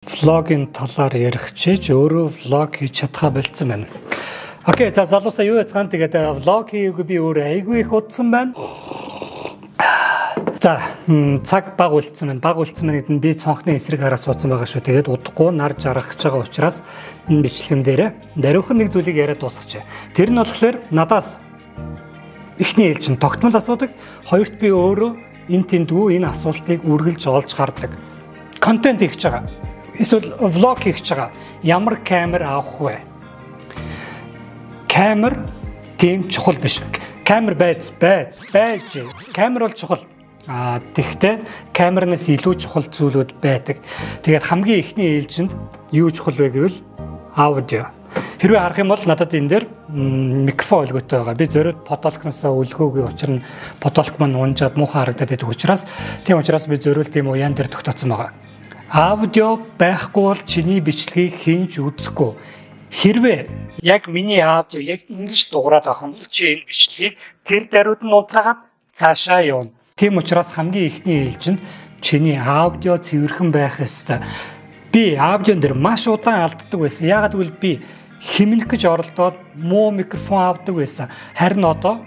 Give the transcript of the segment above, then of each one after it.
Vlog ийн талаар ярих чиж өөрөө vlog хийж чадхаа болцсон байна. Okay, за залуусаа, юу яцгаан, тэгээд vlog хийгээгүй би өөрөө айгүй их удсан байна. За, цаг баг үлдсэн байна. Баг үлдсэн байна гэдэг нь би цонхны эсрэг хараад суудсан байгаа шүү. Тэгээд удахгүй нар жаргах гэж байгаа учраас энэ бичлэгэн дээр даруйхан нэг зүйлийг яриад дуусгачих. Тэр нь болохоор надаас эхний ээлжин тогтмол асуудаг. Хоёрт би өөрөө энэ тэндгүү энэ асуултыг үргэлж олж хардаг. Контент хийж байгаа. Эсвэл vlog хийж байгаа. Ямар камер авах вэ? Камер тийм чухал биш. Камер байж байж байж. Камер бол чухал. А тэгтээ камернаас илүү чухал зүйлүүд байдаг. Тэгээд хамгийн эхний ээлжинд юу чухал вэ гэвэл аудио. Хэрвээ харах юм бол надад энэ дээр микрофон өлгөөтэй байгаа. Би зориуд потолкноос өлгөөгүй, учир нь потолк маань унжаад муухай харагдаад байдаг учраас, тийм учраас би зориуд тийм уяан дээр тогтооцсон байгаа. Аудио байхгүй бол чиний бичлэгийг хэн ч үзэхгүй. Хэрвээ яг миний аудио яг ингэж дуурайд авах юм бол чи энэ бичлэгийг тэр даруйд нь унтраагаад цаашаа явна. Тийм учраас хамгийн эхний ээлжинд чиний аудио цэвэрхэн байх ёстой. Би аудион дээр маш удаан алддаг байсан. Яагаад гэвэл би хэмнэх гэж оролдоод муу микрофон авдаг байсан. Харин одоо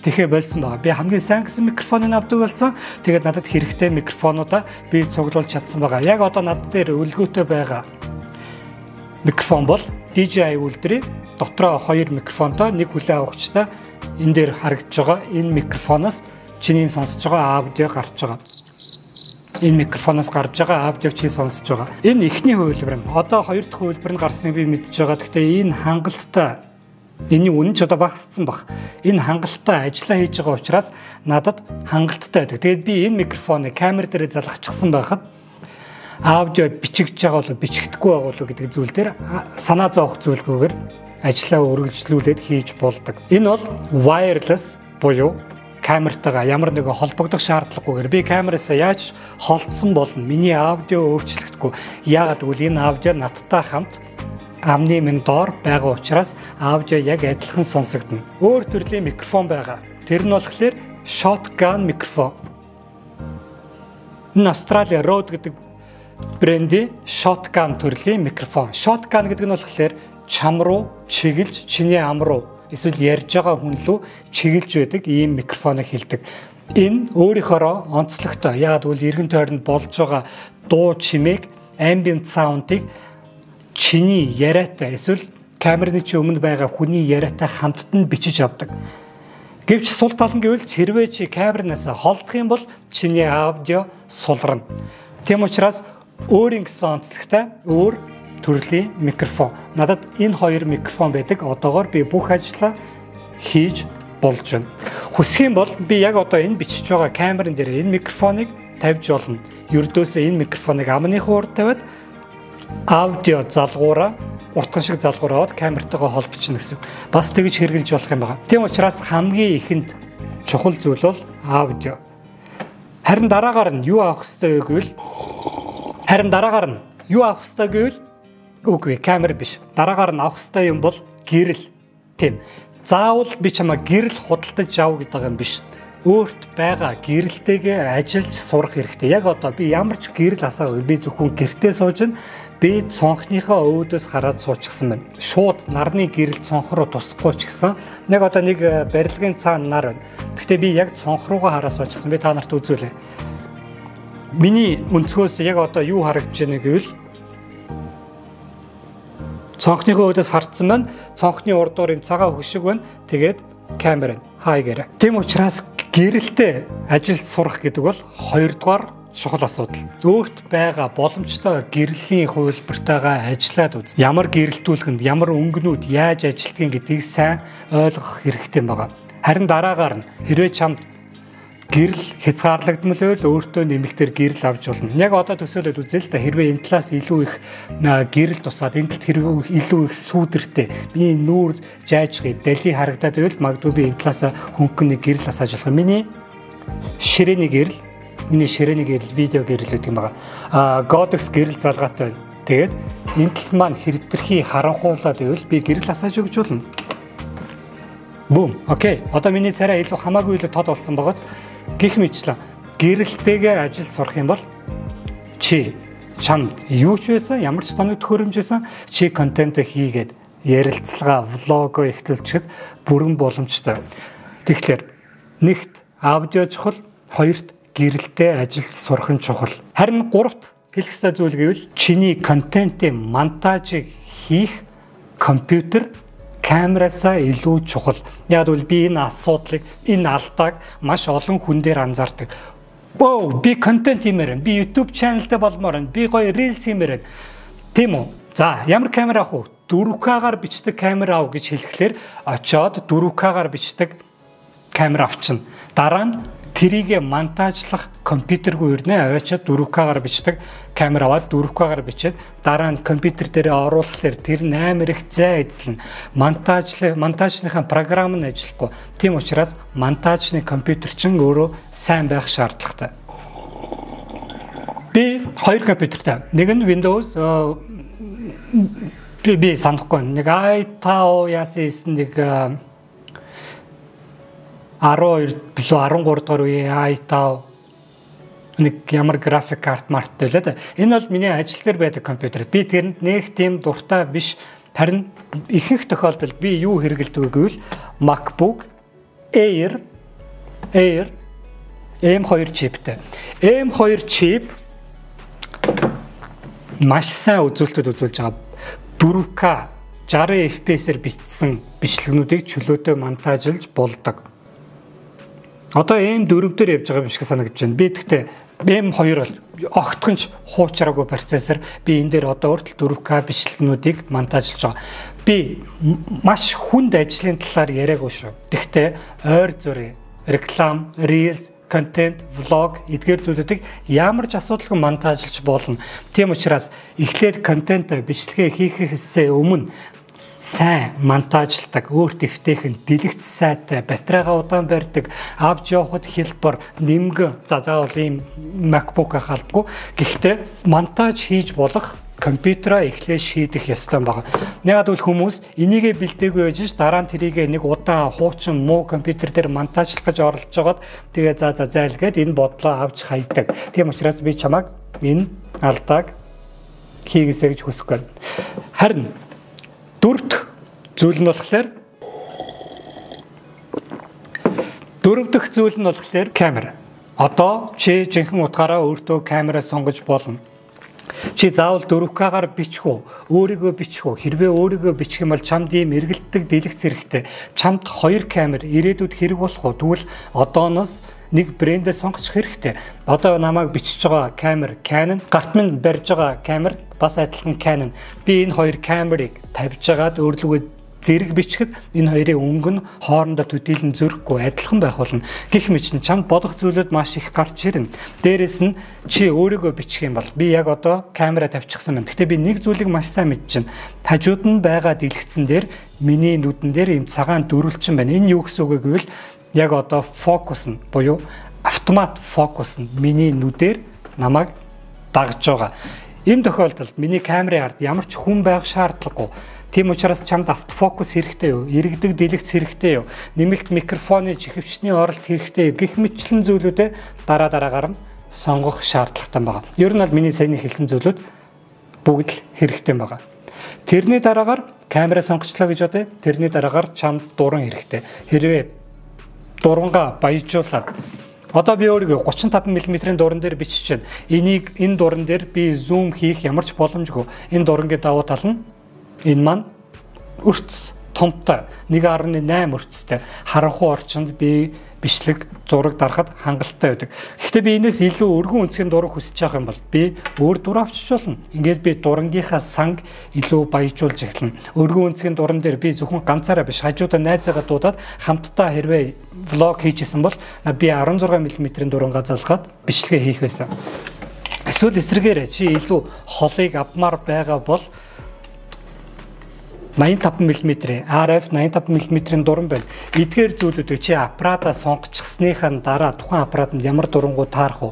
тэгэхээ болсон байгаа. Би хамгийн сайн гэсэн микрофоныг авдаг болсон. Тэгээд надад хэрэгтэй микрофонуудаа би цуглуулж чадсан байгаа. Яг одоо над дээр өлгөөтэй байгаа микрофон бол DJI үйлдвэрийн дотроо хоёр микрофонтой, нэг хүлээн авахчтай энэ дээр харагдаж байгаа энэ микрофоноос чиний сонсож байгаа аудио гарч байгаа. Энэ микрофоноос гарч байгаа аудиог чи сонсож байгаа. Энэ эхний хувилбар юм. Одоо хоёр дахь хувилбар нь гарсныг би мэдж байгаа. Гэхдээ энэ хангалттай, энэний үнэ ч одоо багассан баг. Энэ хангалттай ажиллаа хийж байгаа учраас надад хангалттай байдаг. Тэгээд би энэ микрофоныг камер дээр залгачихсан байхад аудио бичигдэж байгаа болов бичигдэхгүй байгаа болов гэдэг зүйл дээр санаа зовох зүйлгүйгээр ажлаа үргэлжлүүлээд хийж болдог. Энэ бол wireless буюу камертайгаа ямар нэгэн холбогдох шаардлагагүйгээр би камераас яаж холдсон болно, миний аудио өөрчлөгдөхгүй. Яагаад гэвэл энэ аудио надтай хамт амны минь доор байгаа учраас аудио яг адилхан сонсогдоно. Өөр төрлийн микрофон байгаа. Тэр нь болохоор shotgun микрофон. Энэ Австрали Rode гэдэг брендийн shotgun төрлийн микрофон. Shotgun гэдэг нь болохоор чам руу чиглэж, чиний ам руу эсвэл ярьж байгаа хүн лүү чиглэж байдаг ийм микрофоныг хэлдэг. Энэ өөрийнхоороо онцлогтой. Яагаад гэвэл эргэн тойронд болж байгаа дуу чимээг, ambient sound-ыг чиний яриатай эсвэл камерны чи өмнө байгаа хүний яриатай хамтд нь бичиж авдаг. Гэвч сул тал нь гэвэл хэрвээ чи камернаас холдох юм бол чиний аудио суларна. Тийм учраас өөрийн гэсэн онцлогтой өөр төрлийн микрофон. Надад энэ хоёр микрофон байдаг. Одоогоор би бүх ажлаа хийж болж байна. Хүсэх юм бол би яг одоо энэ бичиж байгаа камерын дээр энэ микрофоныг тавьж болно. Ердөөсөө энэ микрофоныг амныхаа урд тавиад аудио залгуураа, уртхан шиг залгуур аваад камертайгаа холбочихно гэсэн. Бас тэгж хэрэглэж болох юм байна. Тийм учраас хамгийн ихэнд чухал зүйл бол аудио. Харин дараагаар нь юу авах ёстой вэ гэвэл харин дараагаар нь юу авах ёстой гэвэл үгүй, камер биш. Дараагаар нь авах ёстой юм бол гэрэл. Тийм. Заавал би чамаа гэрэл худалдаж ав гэдэг юм биш. Өөрт байгаа гэрэлтэйгээ ажиллаж сурах хэрэгтэй. Яг одоо би ямар ч гэрэл асаагүй. Би зөвхөн гэртээ сууж нь би цонхныхоо өөдөөс хараад суучихсан байна. Шууд нарны гэрэл цонх руу тусахгүй ч гэсэн яг одоо нэг барилгын цаана нар байна. Гэхдээ би яг цонх руугаа хараад суучихсан. Би та нарт үзүүлье. Миний өнцгөөс яг одоо юу харагдаж байна гэвэл цонхныхоо өөдөөс хардсан байна. Цонхны урдуур юм цагаан хөшиг байна. Тэгээд камер байна. Хай гэрэ. Тийм учраас гэрэлтэй ажил сурах гэдэг бол хоёрдугаар чухал асуудал. Өөрт байгаа боломжтой гэрлийн хувилбартайгаа ажиллаад үз. Ямар гэрэлтүүлэхэнд ямар өнгөнүүд яаж ажилтгийг гэдгийг сайн ойлгох хэрэгтэй байгаа. Харин дараагаар нь хэрвээ чамд гэрэл хязгаарлагдмал байвал өөртөө нэмэлтээр гэрэл авч болно. Яг одоо төсөөлөд үзье л да, хэрвээ энэ талаас илүү их гэрэл тусаад, энэ талд хэрвээ илүү их сүүдэртэй миний нүүр жаажгыг дали харагдаад байвал магадгүй би энэ талаас хөнгөн нэг гэрэл асааж болох. Миний ширээний гэрэл, миний ширээний гэрэл, видео гэрэл гэдэг юм байгаа. А Godox гэрэл залгаатай байна. Тэгээд энэ тал маань хэртрхий харанхуулаад байвал би гэрэл асааж өгч болно. Бум. Okay. Одоо миний царай илүү хамаагүй илүү тод болсон байгааз гэх мэтчлэн гэрэлтэйгээ ажил сурах юм бол чи Чамд юу ч байсан, ямар ч тоног төхөөрөмж байсан, чи контент хийгээд ярилцлага, влого эхлүүлчихэд бүрэн боломжтой. Тэгэхээр нэгт аудио чухал, хоёрт гэрэлтэй ажил сурах нь чухал. Харин гуравт хэлэх ёстой зүйл гэвэл чиний контентын монтажийг хийх компьютер камераасаа илүү чухал. Яг бол би энэ асуудлыг, энэ алдааг маш олон хүн дээр анзаардаг. Бөө би контент хиймээр байна. Би YouTube channel-тай болмоор байна. Би гоё reels хиймээр байна. Тийм үү? За, ямар камер авах вэ? 4K-гаар бичдэг камер ав гэж хэлэхлээр очоод 4K-гаар бичдэг камер авчна. Дараа нь тэрийг монтажлах компьютергүй ирнэ. Аваачаад 4K-гаар бичдэг камер аваад 4K-гаар бичээд дараа нь компьютер дээрээ оруулахлаар тэр нь амар их зай эзлэн. Монтажныхаа програм нь ажиллахгүй. Тийм учраас монтажны компьютер чинь өөрөө сайн байх шаардлагатай. Би хоёр компьютертэй. Нэг нь Windows би санахгүй. Нэг i5 яасан ийсэн нэг 12 билүү 13 дугаар үеийн i5 нэг ямар график карт марттай байлаа да. Энэ бол миний ажил дээр байдаг компьютер. Би тэрэнд нэг тийм дуртай биш. Харин ихэнх тохиолдолд би юу хэрэглэдэг вэ гэвэл MacBook Air M2 чиптэй. M2 чип маш сайн үзүүлэлтүүд үзүүлж байгаа. 4K 60 FPS-ээр бичсэн бичлэгнүүдийг чөлөөтэй монтажилж болдог. Одоо M4 дээр явж байгаа юм шиг санагдаж байна. Би тэгтээ M2 бол огтхонч хуучраагүй процессор. Би энэ дээр одоо өөртөл 4K бичлэгнүүдийг монтажилж байгаа. Би маш хүнд ажлын талаар яриаггүй шүү. Тэгтээ ойр зүрийн реклам, reels, контент, влог эдгээр зүйлүүдийг ямар ч асуудалгүй монтажилж болно. Тийм учраас эхлээд контент бичлэгээ хийхээсээ өмнө сайн монтажлдаг, өөрт эвтэйхэн, дэлгэц сайтай, батарейгаа удаан барьдаг, авч явахад хялбар, нэмгэн, за заавал ийм MacBook авах албагүй. Гэхдээ монтаж хийж болох компьютераа эхлээд шийдэх ёстой байгаа. Яг бол хүмүүс энийгээ бэлдээгүй байж ш дараа нь тэрийгээ нэг удаан хуучин муу компьютер дээр монтажлах гэж оролдож байгаад тэгээ за за зайлгээд энэ бодлоо авч хайдаг. Тийм учраас би чамайг энэ алдааг хийгээсэй гэж хүсэхгүй. Харин дөрөв дэх зүйл нь болохоор камер. Одоо чи жинхэнэ утгаараа өөртөө камера сонгож болно. Чи заавал 4K-гаар бичих үү, өөрийгөө бичих үү? Хэрвээ өөрийгөө бичих юм бол чамд ийм эргэлтдэг дэлгэц хэрэгтэй. Чамд хоёр камер ирээдүйд хэрэг болох уу? Тэгвэл одооноос нэг брэндээ сонгочих хэрэгтэй. Одоо намайг бичиж байгаа камер Canon, гарт минь барьж байгаа камер бас адилхан Canon. Би энэ хоёр камерыг тавьж агаад өөрлөгөө зэрэг бичихэд энэ хоёрын өнгө нь хоорондоо төдийлөн зөрөхгүй адилхан байх болно. Гэх мэт чинь чамд бодох зүйлүүд маш их гарч ирнэ. Дээрээс нь чи өөрийгөө бичих юм бол би яг одоо камера тавьчихсан байна. Гэхдээ би нэг зүйлийг маш сайн мэдчихэв. Хажууд нь байгаа дэлгэцэн дээр миний нүдэн дээр ийм цагаан дөрвөлжин байна. Энэ юу гэсэн үг вэ гэвэл яг одоо фокус нь буюу автомат фокус нь миний нүдээр намайг дагж байгаа. Энэ тохиолдолд миний камерын ард ямар ч хүн байх шаардлагагүй. Тийм учраас чамд автофокус хэрэгтэй юу? Иргэдэг дэлгэц хэрэгтэй юу? Нэмэлт микрофоны чихвчний оролт хэрэгтэй юу? Гэх мэтчлэн зүйлүүдээ дараа дараагаар нь сонгох шаардлагатай байгаа. Ер нь бол миний саяны хэлсэн зүйлүүд бүгд л хэрэгтэй байгаа. Тэрний дараагаар камера сонгочлоо гэж бодъё. Тэрний дараагаар чамд дуран хэрэгтэй. Хэрвээ дурангаа баяжуулаад одоо би өөрийгөө 35 мм-ийн дуран дээр бичиж байна. Энийг энэ дуран дээр би зум хийх ямар ч боломжгүй. Энэ дурангийн давуу тал нь энэ маань өрц томтой 1.8 өрцтэй харанхуй орчинд би бичлэг зураг дарахад хангалттай байдаг. Гэхдээ би энэс илүү өргөн өнцгийн дуран хүсэж байгаа юм бол би өөр дуран авчиж болно. Ингээд би дурангийнхаа санг илүү баяжуулж эхэлнэ. Өргөн өнцгийн дуран дээр би зөвхөн ганцаараа биш хажуудаа найзаагаа дуудаад хамтдаа хэрвээ влог хийжсэн бол би 16 мм-ийн дурангаа залгаад бичлэгээ хийх байсан. Эсвэл эсрэгээрээ чи илүү холыг авмаар байгаа бол 85 мм RF 85 мм-ийн дуран байна. Эдгээр зүйлүүдийг чи аппаратаа сонгочихсныхаа дараа тухайн аппаратанд ямар дурангуу таарах вэ?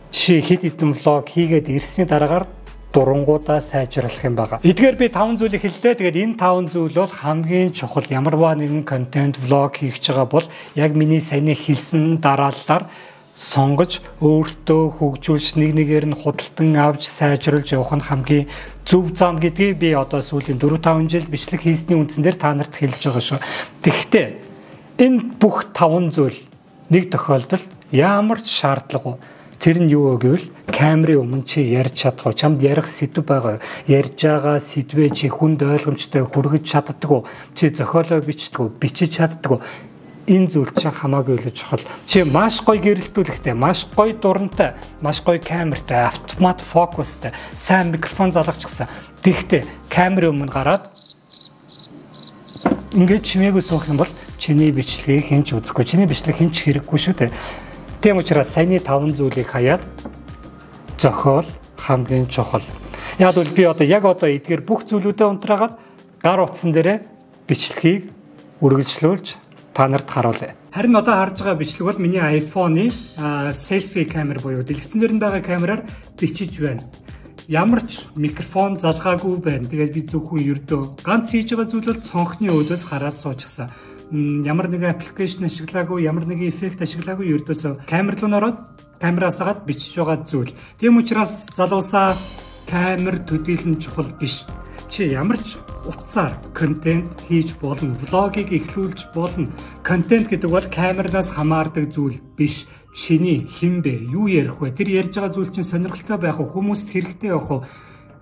Чи хэд хэдэн влог хийгээд ирсний дараагаар дурангуудаа сайжруулах юм байна. Эдгээр би 5 зүйлийг хэллээ. Тэгээд энэ 5 зүйл бол хамгийн чухал. Ямарваа нэгэн контент влог хийх гэж байгаа бол яг миний саяны хэлсэн дарааллаар сонгож өөртөө хөгжүүлж нэг нэгээр нь худалдан авч сайжруулж явах нь хамгийн зөв зам гэдгийг би одоо сүүлийн 4-5 жил бичлэг хийсний үндсэн дээр та нарт хэлж байгаа шүү. Тэгэхдээ энэ бүх 5 зүйл нэг тохиолдолд ямар ч шаардлагагүй. Тэр нь юу вэ гэвэл камерын өмнө чи ярьж чадах уу? Чамд ярих сэдэв байгаа юу? Ярьж байгаа сэдвээ чи хүнд ойлгомжтой хүргэж чаддаг уу? Чи зохиолоо бичдэг үү? Бичиж чаддаг уу? Энэ зүйл чинь хамаагүй л чухал. Чи маш гоё гэрэлтүүлэгтэй, маш гоё дурантай, маш гоё камертай, автомат фокустай, сайн микрофон залгачихсан. Тэгэхдээ камерын өмнө гараад ингээд чимээгүй суух юм бол чиний бичлэгийг хэн ч үзэхгүй, чиний бичлэг хэн ч хэрэггүй шүү дээ. Тийм учраас саяны 5 зүйлийг хаяад зохиол хамгийн чухал. Яг бол би одоо яг одоо эдгээр бүх зүйлүүдээ унтраагаад гар утсан дээрээ бичлэгийг үргэлжлүүлж та нарт харуулъя. Харин одоо харж байгаа бичлэг бол миний iPhone-ы селфи камер буюу дэлгэцэн дээр нь байгаа камераар бичиж байна. Ямар ч микрофон залгаагүй байна. Тэгээд би зөвхөн ердөө ганц хийж байгаа зүйл бол цонхны өөдөөс хараад суучихсан. Ямар нэгэн аппликейшн ашиглаагүй, ямар нэгэн эффект ашиглаагүй, ердөөсөө камер руу ороод камераас агаад бичиж байгаа зүйл. Тийм учраас залуусаа камер төдийлөн чухал биш. Чи ямар ч утсаар контент хийж болно, влогийг эхлүүлж болно. Контент гэдэг бол камернаас хамаардаг зүйл биш. Чиний хэн бэ? Юу ярих вэ? Тэр ярьж байгаа зүйл чинь сонирхолтой байх уу? Хүмүүст хэрэгтэй байх уу?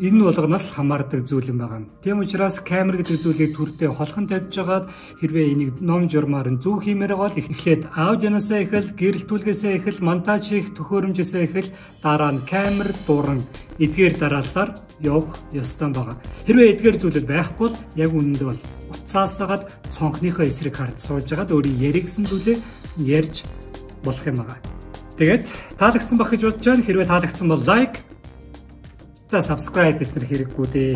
Энэ болгоноос л хамаардаг зүйл юм байна. Тийм учраас камер гэдэг зүйлийг төрдөө холхон тавьж байгаад хэрвээ энийг ном журмаар нь зөв хиймээр бол эхлээд аудионоосоо эхэл, гэрэлтүүлгээсээ эхэл, монтаж хийх төхөөрөмжөөсөө эхэл, дараа нь камер, дуран эдгээр дараалалаар явах ёстой байгаа. Хэрвээ эдгээр зүйлүүд байхгүй бол яг үнэндээ бол утсаасаагаад цонхныхоо эсрэг хард сууж байгаад өөрийн ярих гэсэн зүйлээ ярьж болох юм байгаа. Тэгээд таалагдсан байх гэж бодож байна. Хэрвээ таалагдсан бол лайк, за subscribe бид нар хэрэггүй дээ.